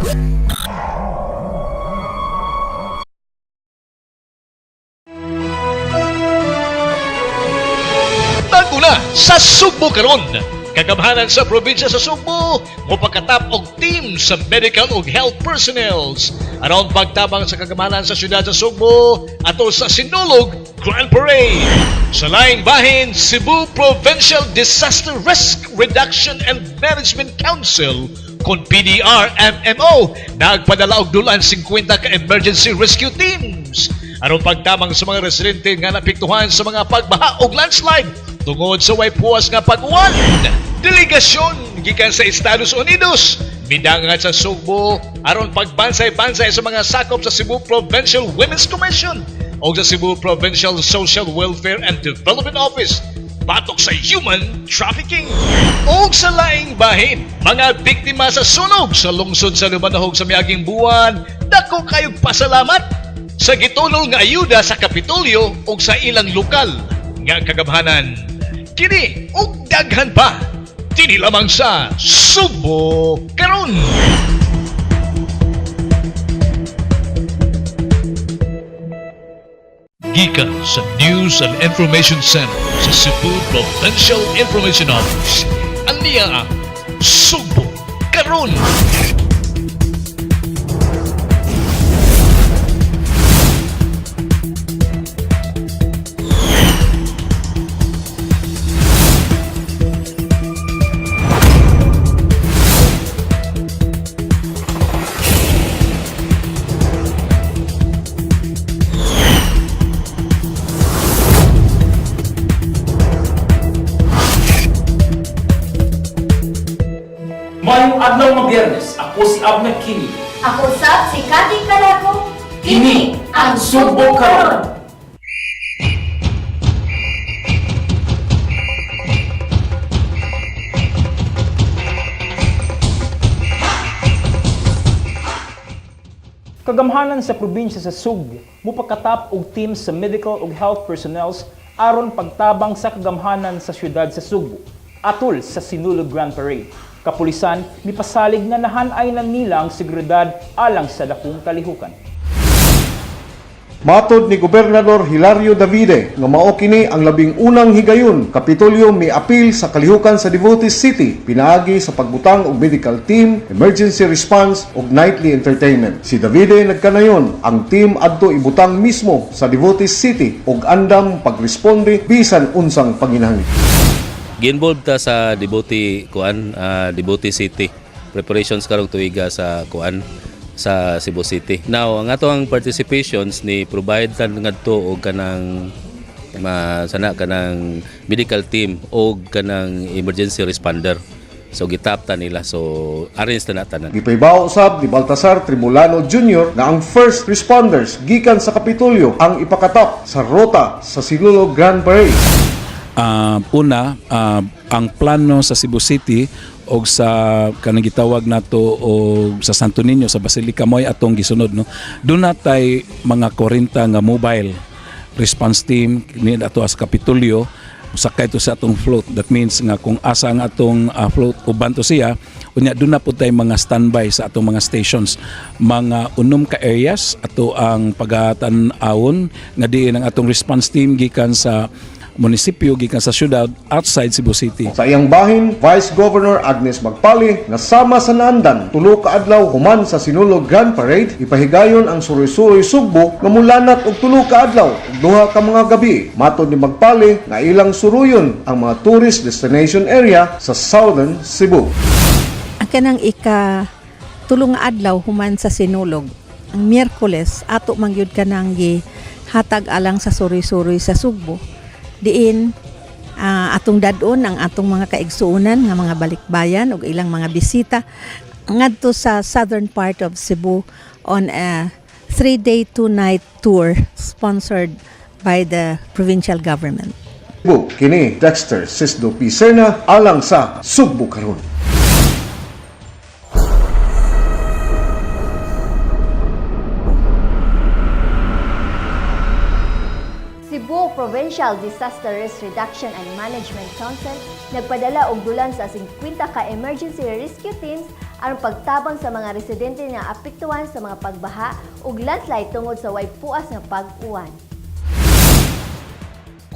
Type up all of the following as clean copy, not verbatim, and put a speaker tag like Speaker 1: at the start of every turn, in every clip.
Speaker 1: Taguna sa Sugbo karon. Kagamhanan sa probinsya sa Sugbo, mopakatap og team sa medical ug health personnels aron pagtabang sa kagamhanan sa syudad sa Sugbo atol sa Sinulog Grand Parade. Sa laing bahin, Cebu Provincial Disaster Risk Reduction and Management Council kon PDRMMO nagpadala og dulaan 50 ka emergency rescue teams aron pagtabang sa mga residente nga naapektuhan sa mga pagbaha ug landslide tungod sa way puwas nga pag-uwan. Delegasyon gikan sa Estados Unidos midangat sa Sugbo aron pagbansay-bansay sa mga sakop sa Cebu Provincial Women's Commission o sa Cebu Provincial Social Welfare and Development Office batok sa human trafficking. O sa laing bahin, mga biktima sa sunog sa lungsod sa Lumanahog sa miaging buwan, dako kayong pasalamat sa gitunol nga ayuda sa Kapitolyo o sa ilang lokal nga kagamhanan. Kini og daghan pa, dinhi lamang sa Sugbo Karon. Gikan sa News and Information Center sa Cebu Provincial Information Office. Aniya ang Sugbo Karon.
Speaker 2: Maayong adlaw nga Biyernes, ako si Abner Kini.
Speaker 3: Ako sab si Kati Kalako.
Speaker 2: Kini ang Sugbo Karon.
Speaker 4: Kagamhanan sa probinsya sa Sugbo, mupakatap og team sa medical ug health personnels aron pagtabang sa kagamhanan sa syudad sa Sugbo. Atol sa Sinulog Grand Parade. Kapulisan mipasalig nga nahanay na nila ang seguridad alang sa dakong kalihukan.
Speaker 5: Matod ni Gobernador Hilario Davide nga mao kini ang labing unang higayon Kapitolyo miapil sa kalihukan sa Devotees City pinaagi sa pagbutang og medical team, emergency response ug nightly entertainment. Si Davide nagkanayon ang team adto ibutang mismo sa Devotees City ug andam pagresponde bisan unsang panginahanglan.
Speaker 6: Gi-involved ta sa Devotee kuan, Devotee City preparations karong tuiga sa kuan sa Cebu City. Now, ang ato ang participations ni provide tan ngadto og kanang ma, sana kanang medical team og kanang emergency responder. So gitap ta nila. So arrange ta na tanan.
Speaker 5: Gipahibaw usab ni Baltasar Tribulano Jr. na ang first responders gikan sa Kapitolyo ang ipakatap sa rota sa Sinulog Grand Parade.
Speaker 7: Una, ang plano sa Cebu City og sa kanang gitawag nato og sa Santo Niño sa Basilica mo'y atong gisunod, no. Duna tay mga 40 nga mobile response team ni ato sa Kapitolyo, sakay to sa atong float. That means nga kung asa ang atong float, uban to siya. Unya doon na po tay mga standby sa atong mga stations, mga 6 ka areas ato ang pagatan-awon nga diin ang atong response team gikan sa munisipyo, gikan sa syudad outside Cebu City.
Speaker 5: Sa iyang bahin, Vice Governor Agnes Magpali nga sama sa naandan 3 ka adlaw human sa Sinulog Grand Parade, ipahigayon ang suroy-suroy Sugbo nga mulanat og 3 ka adlaw ug 2 ka mga gabi. Matod ni Magpali nga ilang suruyon ang mga tourist destination area sa Southern Cebu.
Speaker 8: Ang kanang ika 3 nga adlaw human sa Sinulog, ang Miyerkules, ato mangyud kanang gi hatag alang sa suroy-suroy sa Sugbo. Diin atong dadon ang atong mga kaigsuonan nga mga balikbayan ug ilang mga bisita ngadto sa southern part of Cebu on a 3-day, 2-night tour sponsored by the provincial government.
Speaker 5: Cebu, kini Dexter Sisdo P. Serna alang sa Sugbo Karon.
Speaker 3: Cebu. Provincial Disaster Risk Reduction and Management Council nagpadala og dulan sa 50 ka emergency rescue teams aron pagtabang sa mga residente nga apektuhan sa mga pagbaha ug landslide tungod sa way puas nga pag-uwan.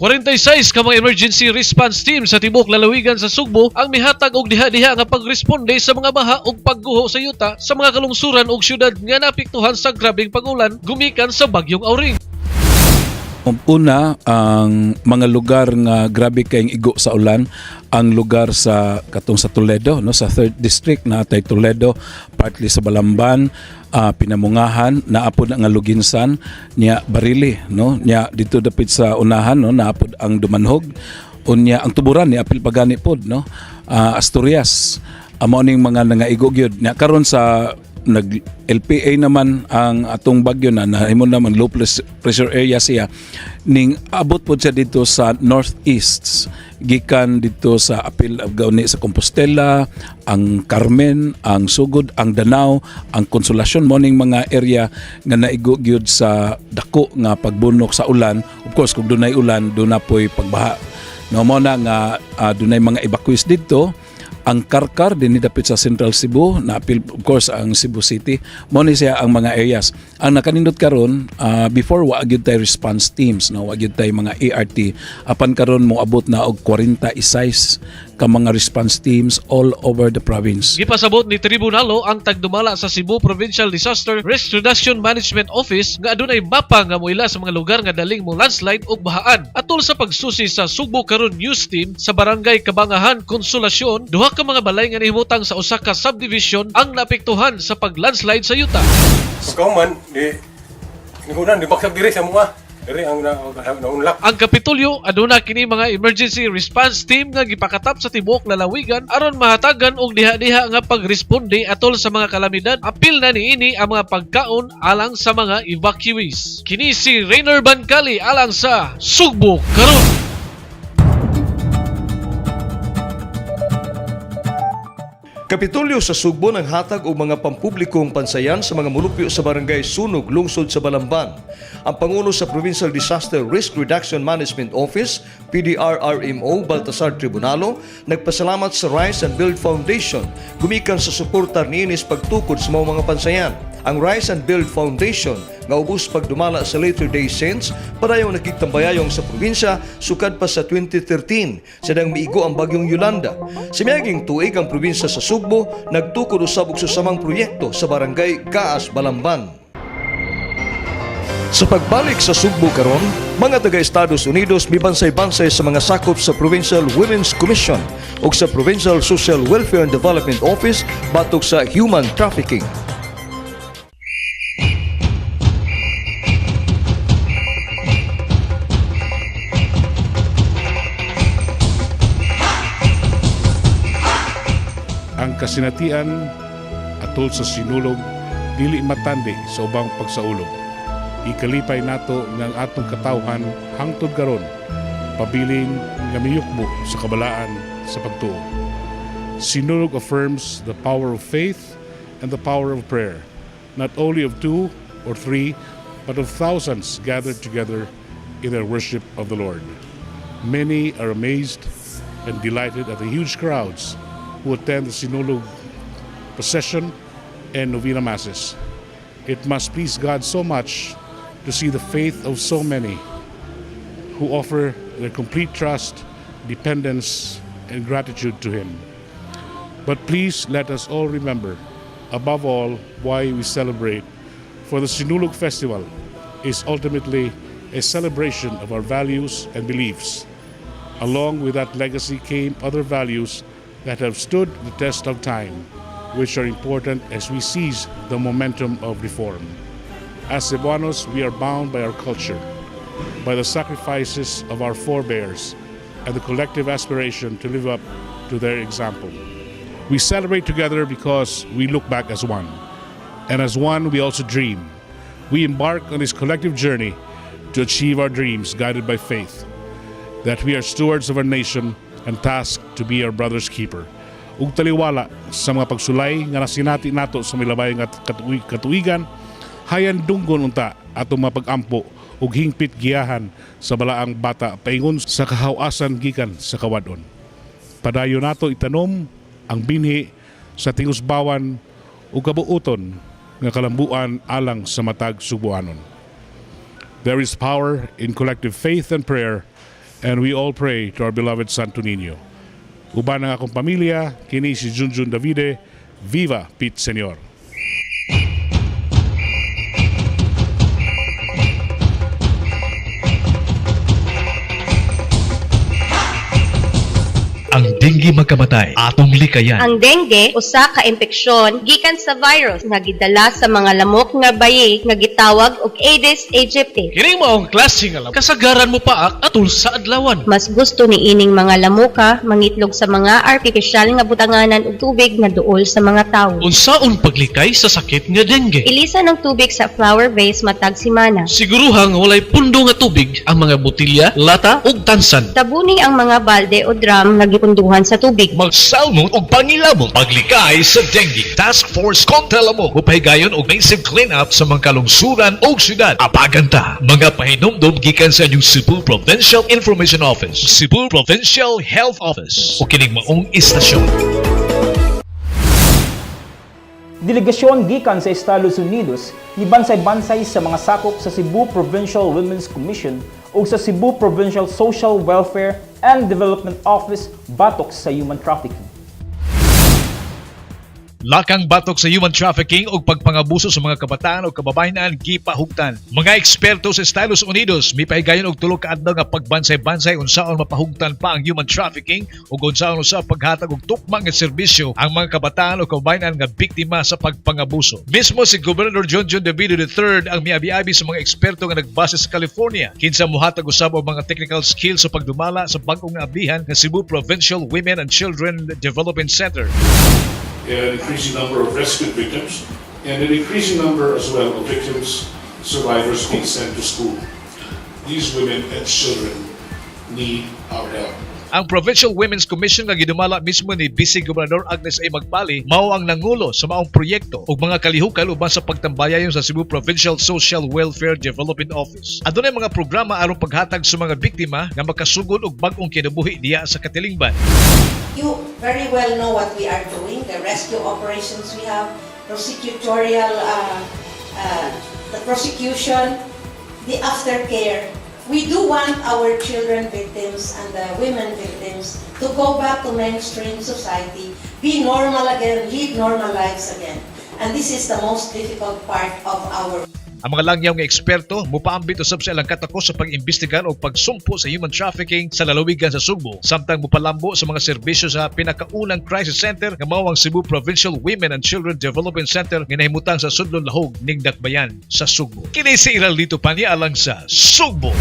Speaker 1: 46 ka mga emergency response team sa tibuok lalawigan sa Sugbo ang mihatag og diha-diha nga pagresponde sa mga baha ug pagguho sa yuta sa mga kalungsuran ug syudad nga naapektuhan sa grabeng pag-ulan gumikan sa bagyong Auring.
Speaker 7: Una, ang mga lugar nga grabe kayong igo sa ulan, ang lugar sa katong sa Toledo, no, sa third district na atay Toledo, partly sa Balamban, Pinamungahan, naapod ang Aloguinsan, nya Barili, no, nya dito dapit sa unahan, no, naapod ang Dumanhog, unya ang Tuburan ni apil pagani pod, no, Asturias. Amo ning mga nangaigo gyud. Nya karon sa nag LPA naman ang atong bagyo na nahimo naman low pressure area siya, ning abot pod siya dito sa northeast gikan dito sa apil gauni sa Compostela, ang Carmen, ang Sugod, ang Danao, ang Consolacion, mo ning mga area nga naigo gyud sa dako nga pagbunok sa ulan. Of course, kung dunay ulan, duna poy pagbaha, no? Mo na nga dunay mga evacuees dito, ang Carcar din dapit sa Central Cebu na apil, of course ang Cebu City. Mo ni siya ang mga areas ang nakanindot karon. Before, wa gyud tay response teams, no, wa gyud tay mga ART, apan karon moabot na og 46 ka mga response teams all over the province.
Speaker 1: Gipasabot ni Tribunalo, ang tagdumala sa Cebu Provincial Disaster Risk Reduction Management Office, nga adunay mapa nga moila sa mga lugar nga daling mo landslide ug bahaan. Atol sa pagsusi sa Sugbo Karon News Team sa Barangay Kabangahan, Consolacion, duha ka mga balay nga nahimutang sa usa ka subdivision ang naapektuhan sa pag-landslide sa yuta.
Speaker 9: Pagkahuman, di inigunan, di baksak diri sa mga. Diri ang naunlak.
Speaker 1: Ang Kapitolyo aduna kini mga emergency response team nga gipakatap sa tibuok lalawigan aron mahatagan og diha-diha nga pagresponde atol sa mga kalamidad. Apil na niini ang mga pagkaon alang sa mga evacuees. Kini si Rainer Bancali alang sa Sugbo Karon.
Speaker 10: Kapitolyo sa Sugbo nanghatag og mga pampublikong pansayan sa mga mulupyo sa Barangay Sunog, lungsod sa Balamban. Ang Pangulo sa Provincial Disaster Risk Reduction Management Office, PDRRMO, Baltasar Tribunalo, nagpasalamat sa Rise and Build Foundation gumikan sa suporta niini sa pagtukod sa mga pansayan. Ang Rise and Build Foundation nga ubos pagdumala sa Latter-day Saints padayong nakigtambayayong sa probinsya sukad pa sa 2013 sa miigo ang bagyong Yolanda. Sa miaging tuig, ang probinsya sa Sugbo nagtukod usab og susamang proyekto sa Barangay Gaas, Balamban. Sa pagbalik sa Sugbo karon, mga taga Estados Unidos mibansay-bansay sa mga sakop sa Provincial Women's Commission ug sa Provincial Social Welfare and Development Office batok sa human trafficking.
Speaker 11: Ang kasinatian atol sa Sinulog dili matandi sa ubang pagsaulog. Ikalipay nato nga ang atong katawhan hangtod karon pabilin nga miyukbo sa kabalaan sa pagtuo. Sinulog affirms the power of faith and the power of prayer, not only of two or three, but of thousands gathered together in their worship of the Lord. Many are amazed and delighted at the huge crowds who attend the Sinulog procession and novena masses. It must please God so much to see the faith of so many who offer their complete trust, dependence, and gratitude to Him. But please let us all remember, above all, why we celebrate. For the Sinulog Festival is ultimately a celebration of our values and beliefs. Along with that legacy came other values that have stood the test of time, which are important as we seize the momentum of reform. As Cebuanos, we are bound by our culture, by the sacrifices of our forebears, and the collective aspiration to live up to their example. We celebrate together because we look back as one. And as one, we also dream. We embark on this collective journey to achieve our dreams guided by faith, that we are stewards of our nation and tasked to be our brother's keeper. Ug taliwala sa mga pagsulay nga nasinati nato sa milabay nga katuigan, hayandunggon unta atong mga pag-ampo. ug hingpit giyahan sa balaang bata paingon sa kahawasan gikan sa kawadon. Padayon nato itanom ang binhi sa tingusbawan ug kabuuton nga kalambuan alang sa matag Sugbuanon. There is power in collective faith and prayer, and we all pray to our beloved Santo Niño. Uban ang akong pamilya, kini si Junjun Davide, Viva Pete Señor.
Speaker 1: Ang dengue magkamatay, atong likayan.
Speaker 12: Ang dengue usa ka impeksyon gikan sa virus nga gidala sa mga lamok nga bayi nga gitawag og Aedes aegypti.
Speaker 1: Kini mo ang klase nga lamok. Kasagaran mo paak atul sa adlawan.
Speaker 12: Mas gusto ni ining mga lamoka mangitlog sa mga artipisyal nga butanganan og tubig nga duol sa mga tawo.
Speaker 1: Unsaon paglikay sa sakit nga dengue?
Speaker 12: Ilisan ang tubig sa flower vase matag simana.
Speaker 1: Siguruhang walay pundo nga tubig ang mga botilya, lata ug tansan.
Speaker 12: Tabuni ang mga balde o drum nga gipunduhan sa tubig.
Speaker 1: Magsalmon og pangilabot paglikay sa dengue. Task Force kontra lamok upahigayon og massive clean-up sa mga kalungsuran ug syudad. Apagan ta mga pahinumdom gikan sa inyong Cebu Provincial Information Office, Cebu Provincial Health Office o kining maong istasyon.
Speaker 4: Delegasyon gikan sa Estados Unidos nibansay-bansay sa mga sakop sa Cebu Provincial Women's Commission ug sa Cebu Provincial Social Welfare and Development Office batok sa human trafficking.
Speaker 1: Lakang batok sa human trafficking ug pagpangabuso sa mga kabataan o kababayenan gipahugtan. Mga eksperto sa Estados Unidos mipahigayon og tulo ka adlaw nga pagbansay-bansay unsaon mapahugtan pa ang human trafficking ug unsaon usa paghatag og tukma nga serbisyo ang mga kabataan o kababayenan nga biktima sa pagpangabuso. Mismo si Gobernador John John Davido III ang miabi-abi sa mga eksperto nga nagbase sa California kinsa mohatag usab og mga technical skills sa pagdumala sa bag-ong ablihan nga Cebu Provincial Women and Children Development Center.
Speaker 11: An increasing number of rescued victims, and an increasing number as well of victims, survivors being sent to school. These women and children need our help.
Speaker 1: Ang Provincial Women's Commission nga gidumala mismo ni Vice Gobernador Agnes A. Magpali mao ang nangulo sa maong proyekto ug mga kalihukal uban sa pagtambayayon sa Cebu Provincial Social Welfare Development Office. Adunay mga programa aron paghatag sa mga biktima nga makasugod og bag-ong kinabuhi diya sa katilingban.
Speaker 13: You very well know what we are doing, the rescue operations we have, prosecutorial, the prosecution, the aftercare. We do want our children victims and the women victims to go back to mainstream society, be normal again, lead normal lives again. And this is the most difficult part of our
Speaker 1: Ang mga langyaw nga eksperto mupaambit usab sa ilang katakos sa pag-imbestigar o pagsumpo sa human trafficking sa lalawigan sa Sugbo, samtang mupalambo sa mga serbisyo sa pinakaunang crisis center nga mao ang Cebu Provincial Women and Children Development Center nga nahimutang sa sudlon lahog ning Dakbayan sa Sugbo. Kini si Iralito Panya alang sa Sugbo.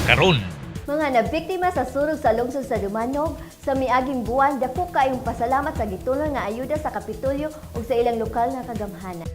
Speaker 1: Karon.
Speaker 3: Mga nabiktima sa sunog sa lungsod sa Dumanog sa miaging buwan, dako kayong pasalamat sa gitulong nga ayuda sa Kapitolyo ug sa ilang lokal nga kagamhanan.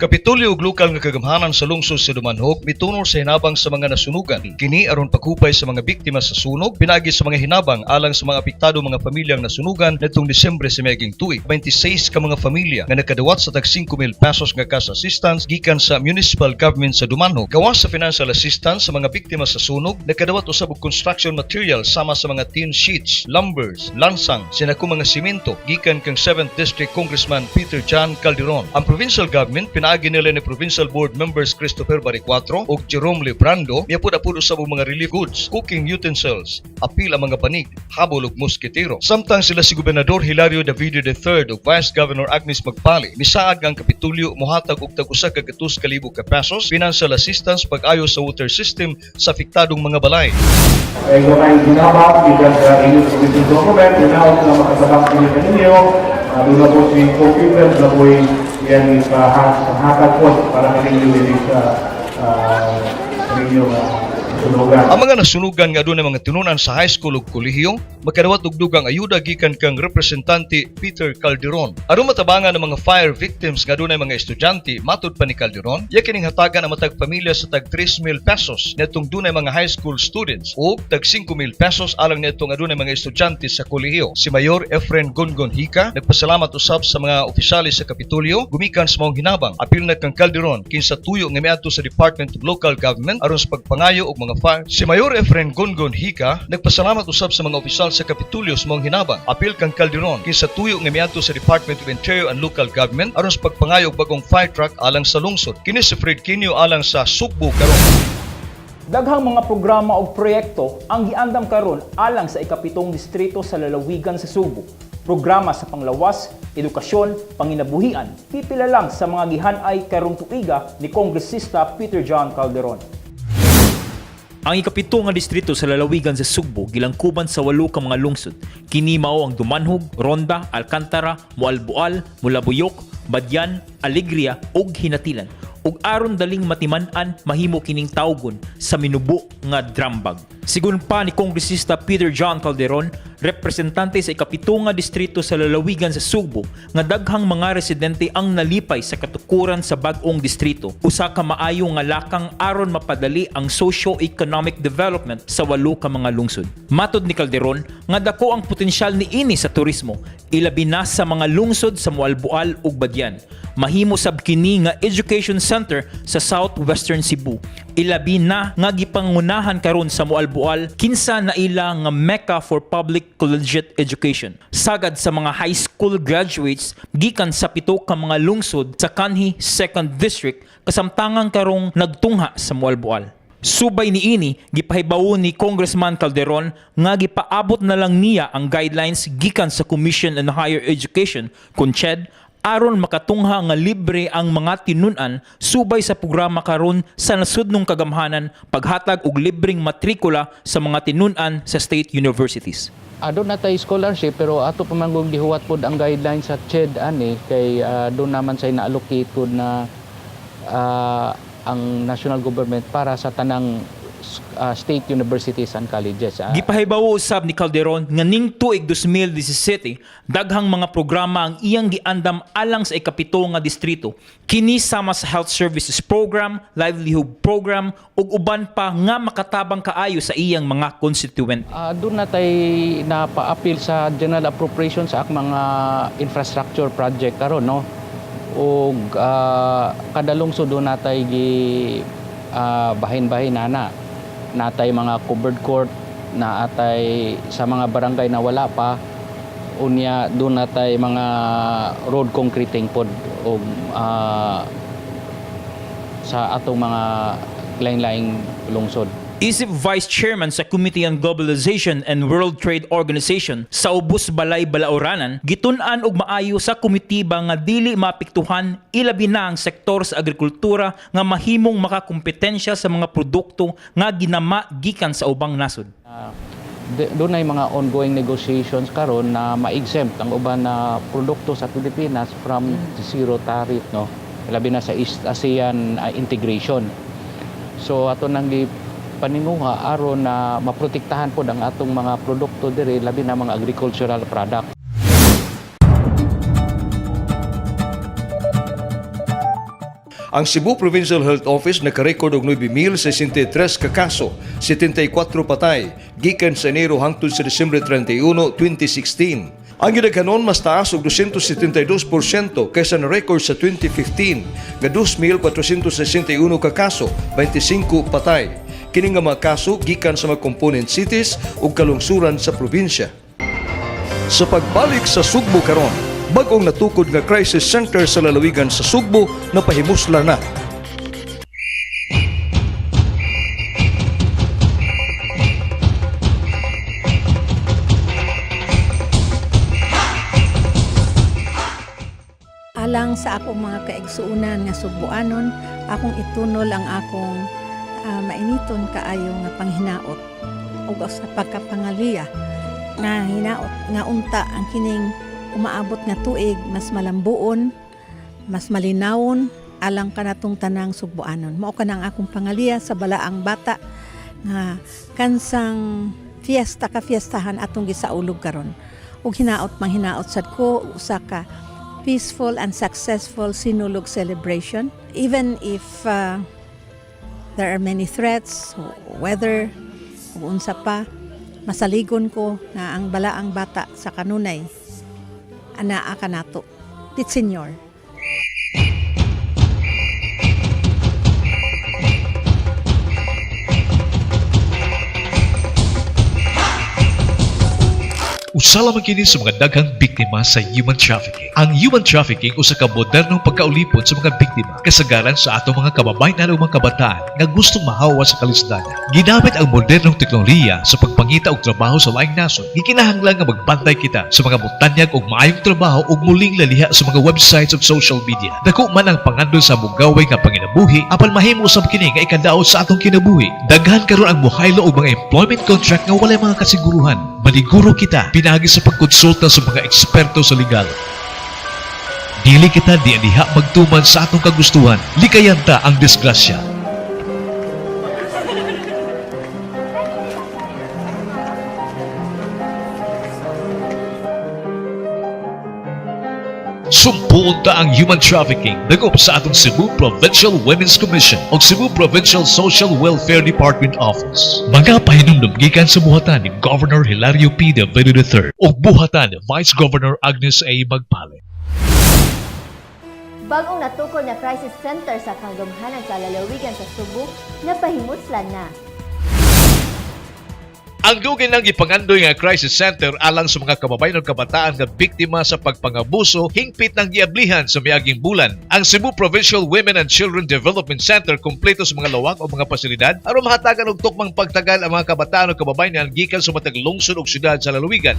Speaker 10: Kapitolyo ug lokal nga kagamhanan sa lungsod sa Dumanhog mitunol sa hinabang sa mga nasunugan. Kini aron pagkupay sa mga biktima sa sunog, pinagi sa mga hinabang alang sa mga apektado mga pamilyang nasunugan nitong Disyembre sa miaging tuig. 26 ka mga pamilya nga nakadawat sa tag 5,000 pesos nga cash assistance gikan sa municipal government sa Dumanhog. Gawas sa financial assistance sa mga biktima sa sunog, nakadawat usab og construction material sama sa mga tin sheets, lumbers, lansang, sinako mga simento gikan kang 7th District Congressman Peter John Calderon. Ang provincial government pinaagi nila ni Provincial Board members Christopher Baricuatro ug Jerome Librando miapud-apud usab og mga relief goods, cooking utensils, apil ang mga banig, habol ug moskitero. Samtang sila si Gobernador Hilario Davide III ug Vice Governor Agnes Magpali misaad nga ang Kapitolyo mohatag og tag usa ka gatos kalibo ka pesos financial assistance pag-ayo sa water system sa apektadong mga balay.
Speaker 14: Ay kung ginamang gikan sa inyong provincial government, hinaot na makatabang kini kaninyo, doon na po si computer na po yan ipahatag po para kaninyo dili sa kaninyo. nasunugan.
Speaker 10: Ang mga nasunugan nga adunay mga tinunan sa high school ug kolehiyo makadawat og dugang ayuda gikan kang Representante Peter Calderon. Aron matabangan ang mga fire victims nga adunay mga estudyante, matud pa ni Calderon, iya kining hatagan ang matag pamilya sa tag 3,000 pesos niadtong dunay mga high school students ug tag 5,000 pesos alang niadtong adunay mga estudyante sa kolehiyo. Si Mayor Efren Gongon Hika nagpasalamat usab sa mga opisyales sa Kapitolyo gumikan sa maong hinabang. Apil na kang Calderon kinsa tuyo nga miadto sa Department of Local Government aron sa pagpangayo og mga fire. Si Mayor Efren Gongon Hika nagpasalamat usab sa mga opisyal sa Kapitolyo sa maong hinabang. Apil kang Calderon kinsa tuyo nga miadto sa Department of Interior and Local Government aron sa pagpangayo og bagong fire truck alang sa lungsod. Kini si Fred Quinio alang sa Sugbo Karon.
Speaker 4: Daghang mga programa og proyekto ang giandam karon alang sa ikapitong distrito sa lalawigan sa Sugbo. Programa sa panglawas, edukasyon, panginabuhian, pipila lang sa mga gihanay karong tuiga ni Kongresista Peter John Calderon. Ang ikapito nga distrito sa lalawigan sa Sugbo gilangkuban sa walo ka mga lungsod. Kini mao ang Dumanhog, Ronda, Alcantara, Moalboal, Molabuyok, Badian, Alegria ug Hinatilan. Ug aron daling matiman-an, mahimo kining tawgon sa minubo nga drumbag. Sigon pa ni Kongresista Peter John Calderon, representante sa ikapito nga distrito sa lalawigan sa Sugbo, nga daghang mga residente ang nalipay sa katukuran sa bag-ong distrito. Usa ka maayo nga lakang aron mapadali ang socio-economic development sa walo ka mga lungsod. Matod ni Calderon nga dako ang potensyal niini sa turismo, ilabi na sa mga lungsod sa Moalboal ug Badian. Mahimo sab kini nga education center sa Southwestern Cebu. Ilabi na nga gipangunahan karon sa Moalboal kinsa naila nga mecca for public collegiate education. Sagad sa mga high school graduates gikan sa pito ka mga lungsod sa kanhi 2nd District kasamtangang karong nagtungha sa Moalboal. Subay niini, gipahibawo ni Congressman Calderon nga gipaabot na lang niya ang guidelines gikan sa Commission on Higher Education, CONCHED, aron makatungha nga libre ang mga tinun-an subay sa programa karon sa nasudnong kagamhanan paghatag og libreng matrikula sa mga tinun-an sa state universities.
Speaker 15: Doon na tay scholarship, pero ato pa man kung gihuwat pod ang guidelines sa CHED ani, kay doon naman say na-allocate pod na ang national government para sa tanang state universities and colleges.
Speaker 4: Gipahibawo usab ni Calderon nga ning tuig 2017 daghang mga programa ang iyang giandam alang sa ikapito nga distrito. Kini sama sa health services program, livelihood program ug uban pa nga makatabang kaayo sa iyang mga constituent.
Speaker 15: Doon na tay napaapil sa General Appropriation sa ak mga infrastructure project karon, no, ug kada lungsod doon natay gi bahin-bahin na natay mga covered court na atay sa mga barangay na wala pa. Unya doon natay mga road concreting pod ug sa atong mga lain-laing lungsod.
Speaker 4: Isip Vice Chairman sa Committee on Globalization and World Trade Organization sa Ubos Balay Balaoranan, gitun-an og maayo sa komitiba nga dili maapektuhan ilabi na ang sektor sa agrikultura nga mahimong makakompetensya sa mga produkto nga ginama gikan sa ubang nasod.
Speaker 15: Doon ay mga ongoing negotiations karon na ma-exempt ang uban na produkto sa Pilipinas from zero tariff, no, labi na sa East ASEAN integration. So ato nang paninguha aron na maprotektahan pod ang atong mga produkto diri, labi na mga agricultural product.
Speaker 10: Ang Cebu Provincial Health Office nakarekord og 9,063 ka kaso, 74 patay, gikan sa Enero hangtod sa Disyembre 31, 2016. Ang gidaghanon mas taas og 272% kaysa na record sa 2015 nga 2,461 ka kaso, 25 patay. Kini nga mga kaso gikan sa mga component cities ug kalungsuran sa probinsya. Sa pagbalik sa Sugbo karon, bag-ong natukod nga crisis center sa lalawigan sa Sugbo na pahimusla na.
Speaker 8: Alang sa akong mga kaigsuonan nga Sugbuanon, akong itunol ang akong mainiton kaayo nga panghinaot ug sa pagkapangaliya nga hinaot nga unta ang kining umaabot nga tuig mas malambuon, mas malinawon alang kanatong tanang Sugbuanon. Mao kanang akong pangaliya sa balaang bata Nga kansang fiesta ka fiestahan atong gisaulog karon. Ug hinaot manghinaot sad ko usa ka peaceful and successful Sinulog celebration, even if there are many threats, weather ug unsa pa. Masaligon ko nga ang balaang bata sa kanunay anaa kanato. Dit Senyor.
Speaker 1: Usa lamang kini sa mga daghang biktima sa human trafficking. Ang human trafficking usa ka modernong pagkaulipon sa mga biktima, kasagaran sa atong mga kababayen o mga kabataan nga gustong mahawa sa kalisdanan. Ginamit ang modernong teknolohiya sa pagpangita og trabaho sa laing nasod. Gikinahanglan nga magbantay kita sa mga mutanyag og maayong trabaho ug muling laliha sa mga websites ug social media. Dako man ang pangandoy sa mugaway nga panginabuhi, apan mahimo usab kini nga ikadaot sa atong kinabuhi. Daghan karon ang muhaylo og mga employment contract nga walay mga kasiguruhan. Maniguro kita pinaagi sa pagkonsulta sa mga eksperto sa legal. Dili kita diha magtuman sa atong kagustuhan. Likayan ta ang disgrasya. Sumpuon ta ang human trafficking dagop sa atong Cebu Provincial Women's Commission o Cebu Provincial Social Welfare Department Office. Mga pahinumdum gikan sa buhatan ni Governor Hilario P. Davide III ug buhatan ni Vice Governor Agnes A. Magpale.
Speaker 3: Bagong natukod na crisis center sa kagamhanan sa lalawigan sa Sugbo napahimutslan na.
Speaker 1: Ang dugay nang gipangandoy nga crisis center alang sa mga kababayan ug kabataan nga biktima sa pagpangabuso hingpit nang giablihan sa miaging bulan. Ang Cebu Provincial Women and Children Development Center kumpleto sa mga lawak o mga pasilidad aron mahatagan og tukmang pagtagal ang mga kabataan ug kababayan gikan sa matag lungsod ug syudad sa lalawigan.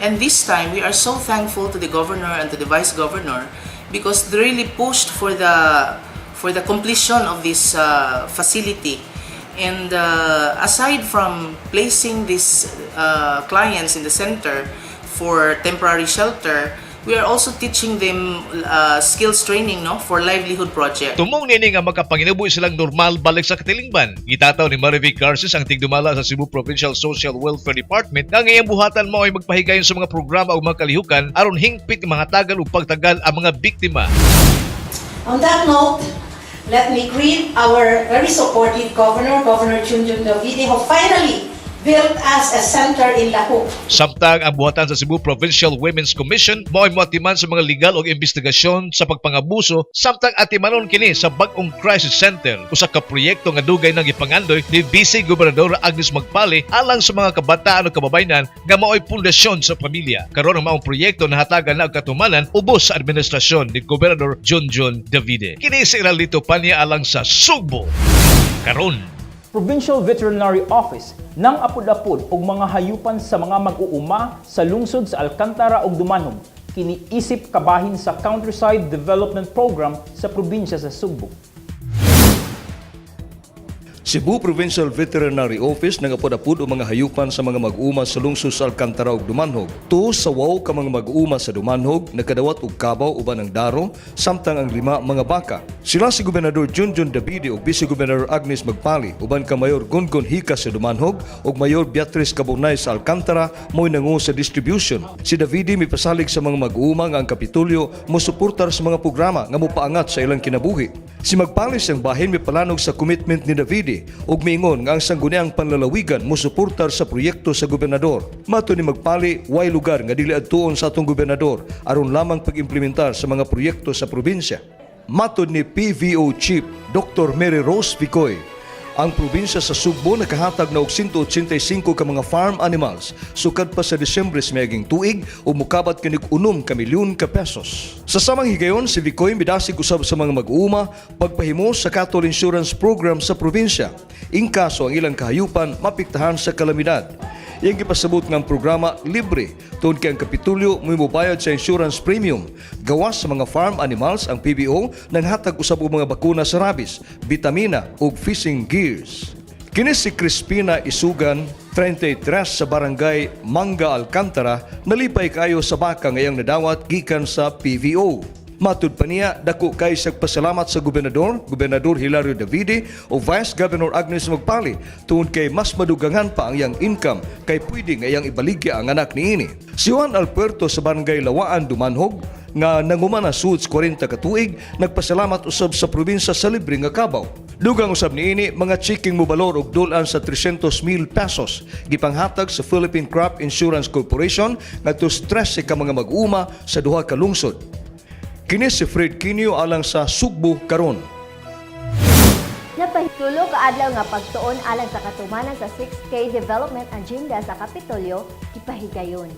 Speaker 16: And this time, we are so thankful to the governor and to the vice governor because they really pushed for the completion of this facility. And aside from placing these clients in the center for temporary shelter, we are also teaching them skills training, no, for livelihood project.
Speaker 1: Tumong nini nga makapanginabuhi silang normal balik sa katilingban. Gitataw ni Marivic Garces, ang tigdumala sa Cebu Provincial Social Welfare Department, nga ang iyang buhatan mao ay magpahigayon sa mga programa ug mga kalihukan aron hingpit nga mahatagan og pagtagal ang mga biktima.
Speaker 13: On that note, let me greet our very supportive governor, Governor Junjun Davide, who finally built us a center in Lahug.
Speaker 1: Samtang ang buhatan sa Cebu Provincial Women's Commission mao ay moatiman sa mga legal og investigasyon sa pagpangabuso, samtang atimanon kini sa bag-ong crisis center, usa ka proyekto nga dugay nang gipangandoy ni Vice Gobernador Agnes Magpale alang sa mga kabataan ug kababayenan nga mao'y pundasyon sa pamilya. Karon ang maong proyekto nahatagan na og katumanan ubos sa administrasyon ni Gobernador Junjun Davide. Kini si Iralito Panya alang sa Sugbo. Karon.
Speaker 4: Provincial Veterinary Office nang apod-apod og mga hayupan sa mga mag-uuma sa lungsod sa Alcantara ug Dumanhog. Kini isip kabahin sa Countryside Development Program sa probinsya sa Sugbo.
Speaker 10: Cebu Provincial Veterinary Office nangapod-apod og mga hayupan sa mga mag-uuma sa lungsod sa Alcantara ug Dumanhog. Tuo sa 8 ka mga mag-uuma sa Dumanhog nakadawat og kabaw uban ang daro, samtang ang 5 mga baka. Sila si Gobernador Junjun Davide ug Vice Gobernador Agnes Magpali uban ka Mayor Gongon Hika sa Dumanhog ug Mayor Beatrice Caburnay sa Alcantara mo'y nangu sa distribution. Si Davide mipasalig sa mga mag-uuma nga ang Kapitolyo mosuportar sa mga programa nga mopaangat sa ilang kinabuhi. Si Magpali siyang bahin mipalanog sa commitment ni Davide ug miingon nga ang sangguniang panlalawigan mosuportar sa proyekto sa gobernador. Mato ni Magpali, way lugar nga dili adtuon sa atong gobernador aron lamang pag-implementar sa mga proyekto sa probinsya. Matod ni PVO Chief Dr. Mary Rose Vicoy, ang probinsya sa Sugbo nakahatag na og 185 ka mga farm animals sukad pa sa Disyembre sa miaging tuig ug mukabat kinig 6 ka milyon ka pesos. Sa samang higayon, si Vicoy midasig usab sa mga mag-uuma pagpahimo sa cattle insurance program sa probinsya. In kaso ang ilang kahayupan mapiktahan sa kalamidad. Iyang gipasabot nga ang programa libre tungod kay ang Kapitulyo mo'y mobayad sa insurance premium. Gawas sa mga farm animals, ang PVO nanghatag usab og mga bakuna sa rabies, bitamina ug fishing gears. Kini si Crispina Isugan, 33, sa barangay Manga, Alcantara, nalipay kayo sa baka ngayang nadawat gikan sa PVO. Matud pa niya, dako kay sa pasalamat sa gobernador, Gobernador Hilario Davide o Vice Governor Agnes Magpali, tungod kay mas madugangan pa ang iyang income kay pwede nga iyang ibaligya ang anak niini. Si Juan Alberto sa Barangay Lawaan, Dumanhog, nga nanguma na sud 40 ka tuig, nagpasalamat usab sa probinsya sa libre nga kabaw. Dugang usab niini mga chiking mobalor og dulan sa 300,000 pesos gipanghatag sa Philippine Crop Insurance Corporation ngadto 13 ka mga mag-uma sa duha ka lungsod. Kini si Fred Quinio alang sa Sugbo Karon.
Speaker 3: Napahitulo ka adlaw nga pagtuon alang sa katumanan sa 6K Development Agenda sa Kapitolyo, gipahigayon.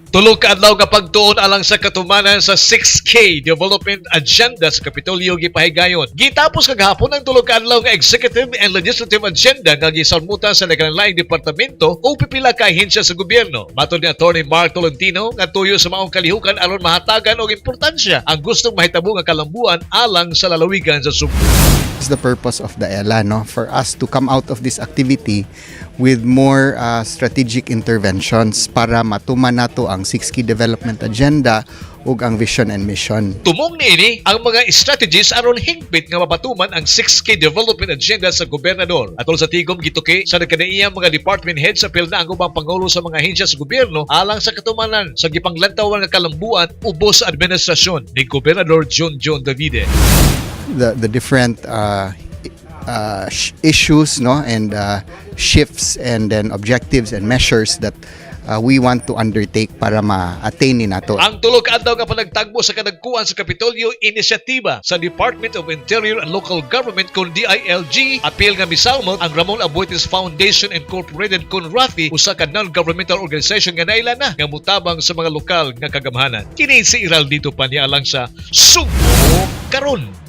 Speaker 1: Tulo ka adlaw nga pagtuon alang sa katumanan sa 6K Development Agenda sa Kapitolyo gipahigayon. Gitapos kagahapon ang 3 ka adlaw nga Executive and Legislative Agenda nga gisalmutan sa nagkalainlaing departamento o pipila ka ahensya sa gobyerno. Matod ni Attorney Mark Tolentino nga tuyo sa maong kalihukan aron mahatagan og importansya ang gustong mahitabo nga kalambuan alang sa lalawigan sa Sugbo.
Speaker 17: Is the purpose of the ELA, no? For us to come out of this activity with more strategic interventions para matuman nato ang 6 Key Development Agenda ug ang vision and mission.
Speaker 1: Tumong niini ang mga strategies aron hingpit nga mapatuman ang 6K Development Agenda sa gobernador. Atol sa tigom gituki sa nagkanaiyang mga department heads, apil na ang ubang pangulo sa mga ahensya sa gobyerno alang sa katumanan sa gipanglantawan nga kalambuan ubos sa administrasyon ni Gobernador John John Davide.
Speaker 17: The different issues, no, and shifts and then objectives and measures that we want to undertake para ma-attain ni nato.
Speaker 1: Ang 3 ka adlaw nga panagtagbo sa kadagkuan sa Kapitolyo, inisyatiba sa Department of Interior and Local Government kon DILG, apil nga misalmot ang Ramon Aboitiz Foundation Incorporated kon RAFI, usa ka non-governmental organization nga naila na nga mutabang sa mga lokal nga kagamhanan. Kini si Iraldito Panialang sa Sugbo Karon.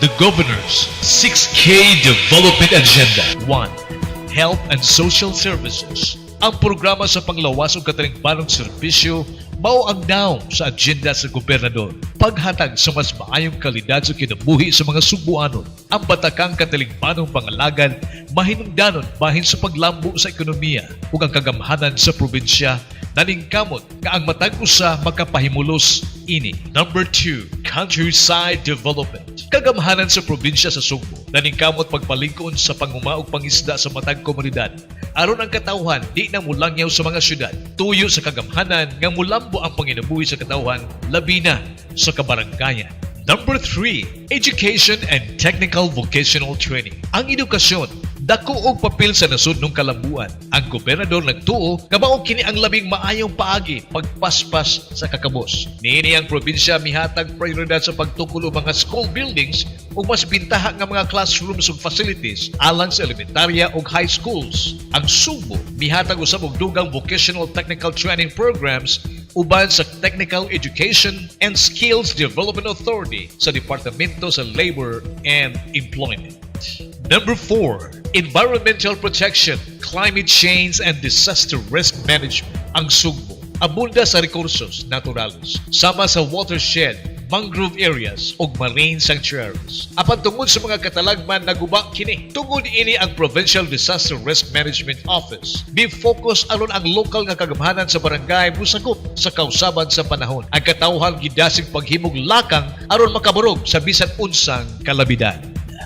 Speaker 1: The Governor's 6K Development Agenda. 1. Health and Social Services. Ang programa sa panglawas ug katalingbanong serbisyo mao ang nawong sa agenda sa gobernador. Paghatag sa mas maayong kalidad sa kinabuhi sa mga Sugbuanon. Ang batakang katalingbanong pangalagad mahinungdanon bahin sa paglambo sa ekonomiya ug ang kagamhanan sa probinsya, naningkamot nga ang matag usa makapahimulos ini. Number 2, countryside development. Kagamhanan sa probinsya sa Sugbo, naningkamot pagpalingkon sa panguma ug pangisda sa matag komunidad. Aron ang katawhan di na mulangyaw sa mga syudad. Tuyo sa kagamhanan nga mulambo ang panginabuhi sa katawhan, labi na sa kabarangayan. Number 3, education and technical vocational training. Ang edukasyon dako og papel sa nasudnong kalambuan. Ang gobernador nagtuo nga mao kini ang labing maayong paagi pagpaspas sa kakabos. Niini ang probinsya mihatag prioridad sa pagtukol og mga school buildings ug mas bintaha nga mga classrooms ug facilities alang sa elementarya ug high schools. Ang Sugbo mihatag usab og dugang vocational technical training programs uban sa Technical Education and Skills Development Authority sa Departamento sa Labor and Employment. Number 4, environmental protection, climate change and disaster risk management. Ang Sugbo abunda sa rekursos naturales, sama sa watershed, mangrove areas ug marine sanctuaries. Apan tungod sa mga katalagman, naguba kini. Tungod ini, ang Provincial Disaster Risk Management Office mi-focus aron ang lokal nga kagamhanan sa barangay musakop sa kausaban sa panahon. Ang katawhan gidasig paghimog lakang aron makabarog sa bisan unsang kalamidad.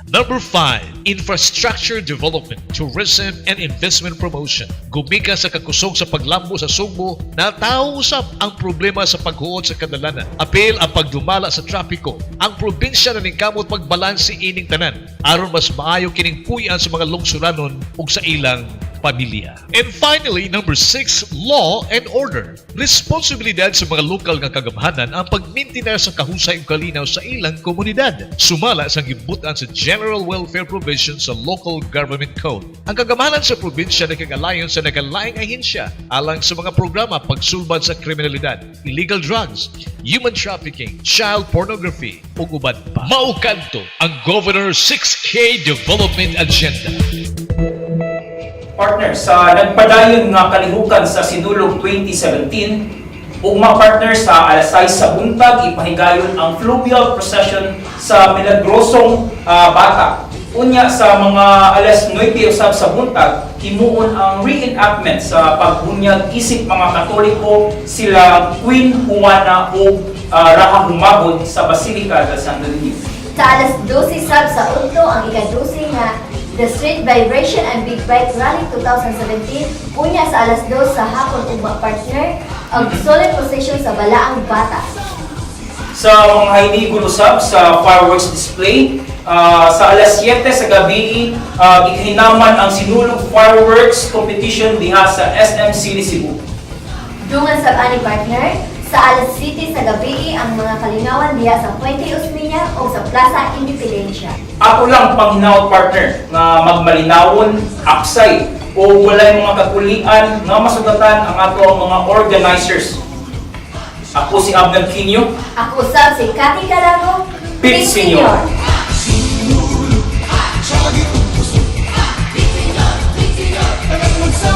Speaker 1: Number 5, infrastructure development, tourism and investment promotion. Gumika sa kakusog sa paglambo sa Sugbo, natawo usab ang problema sa paghuot sa kadalanan. Apil ang pagdumala sa trapiko. Ang probinsya naningkamot pagbalanse ining tanan aron mas maayo kining puy-an sa mga lungsuranon ug sa ilang pamilya. And finally, number 6, law and order. Responsibilidad sa mga lokal nga kagamhanan ang pagmintinar sa kahusay ug kalinaw sa ilang komunidad. Sumala sa gibutan sa General Welfare Provision sa Local Government Code. Ang kagamhanan sa probinsya nakag-alayon sa nagkalaing ahensya alang sa mga programa pagsulbad sa kriminalidad, illegal drugs, human trafficking, child pornography, ug uban pa. Mao kadto ang Governor 6K Development Agenda.
Speaker 4: Partner, sa nagpadayon nga kalihukan sa Sinulog 2017, ugma, partner, sa alas 6 sa buntag ipahigayon ang fluvial procession sa Milagrosong Bata. Unya sa mga alas 9 usab sa buntag, himuon ang reenactment sa pagbunyag isip mga Katoliko sila Queen Juana o Raha Humabon sa Basilica del Santo Niño.
Speaker 3: Sa alas 12 sab sa udto ang ika-12 nga The Street Vibration and Big Bike Rally 2017, unya sa alas 2 sa hapon ugma, partner, ang solemn procession sa Balaang Bata.
Speaker 4: Sa mga hinigol usab sa fireworks display, sa alas 7 sa gabi, gihinaman ang Sinulog Fireworks Competition diha sa SM City Cebu.
Speaker 3: Dungan sab ani, partner, sa alas 7 sa gabi ang mga kalingawan diha sa Fuente Osmeña o sa Plaza Independencia.
Speaker 4: Ako lang panghinaot, partner, nga magmalinawon, aksay o walay mga kakulian nga masugatan ang ato ang mga organizers. Ako si Abner Quinio.
Speaker 3: Ako sab si Cathy Calago.
Speaker 4: Pit Senior.
Speaker 18: Sa